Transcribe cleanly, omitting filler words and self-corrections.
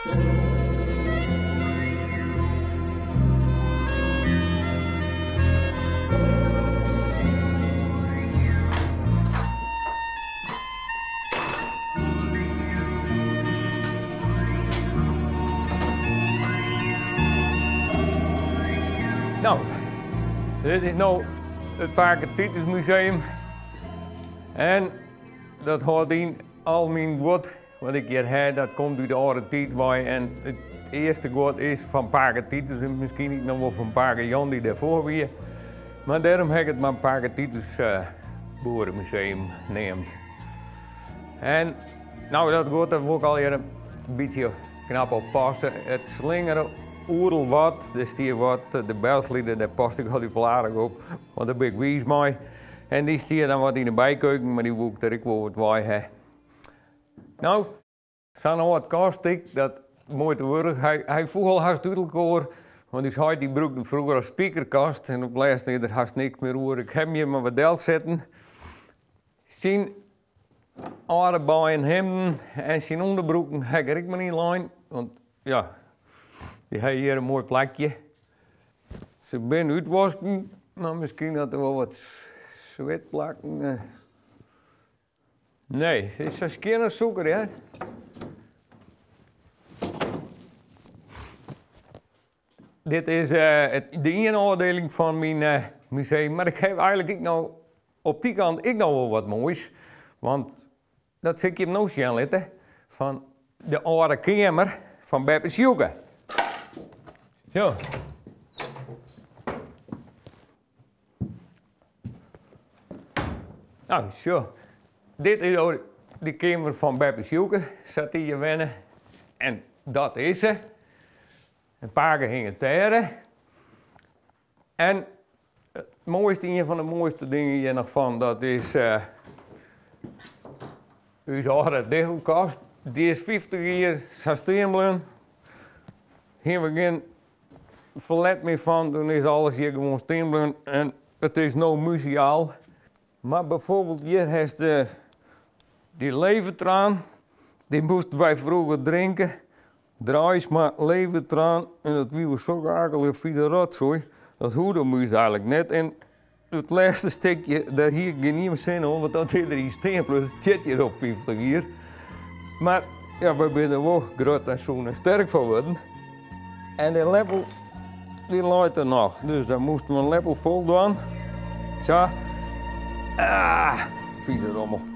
No, dit is no it Pake Titus Museum. En dat hâldt yn al myn guod wat ik hjir ha, dat komt út de âlde tiid wei. En it earste guod is fan pake Titus en miskien ek noch wol fan pake Jan dy't dêrfoar wie. Mar dêrom ha ik it mar Pake Titus Boeremuseum neamd. En no, dat guod dat wol ik allegear in bytsje knap op passe. It slingere oeral wat, der stie wat, de belslide, dêr past ik altyd wol aardich op, want dêr bin ik wiis mei. En dy stie dan wat yn de bykeuken, mar dy woe ik der ek wol wat wei ha. No, sa'n âld kaststik, dat muoite wurdich. Hy, hy foel hast út elkoar, want ús heit dy brûkte him froeger as spikerkast en op 't lêst is der hast niks mear oer. Ik ha him hjir mar wat delsetten. Syn âlde baaien himden en syn ûnderbroeken ha ik der ek mar yn lein, want ja, dy ha hjir in moai plakje. Se binne útwosken, mar miskien dat der wol wat switplakken. Nee, it is sa skjin as sûker, hear. Dit is de iene ôfdieling fan myn museum, mar ik ha eigenlik ek no op dy kant ek noch wol wat moais, want dat sil ik jim no sjen litte fan de âlde keamer fan Beppe Sjoeke. Zo. No, sjoch. Dit is de keamer fan Beppe Sjoeke, sa't dy hjir wenne. En dat is se. En pake hinget dêr. En it moaiste, ien fan de moaiste dingen hjir noch fan, dat is uh, ús âlde diggelkast. Dy is 50 jier sa stean bleaun. Hiene we gjin ferlet mear fan, doe is alles hjir gewoan stean bleaun en it is no museaal. Mar byfoarbyld hjir hast dy levertraan, dy moasten wy froeger drinke. Draaisma levertraan en dat wie wol sokke akelige fize rotsoai, dat hoegde om ús eigenlik net. En it lêste stikje, dêr hie ik gjin ien sin oan, want dat is der yn stean bleaun, it stiet hjir al 50 jier. Mar ja, wy binne der wol grut en sûn en sterk fan wurden. En de leppel, dy leit der noch. Dus dan moasten we in leppel fol dwaan. Sa. Ah, fize rommel.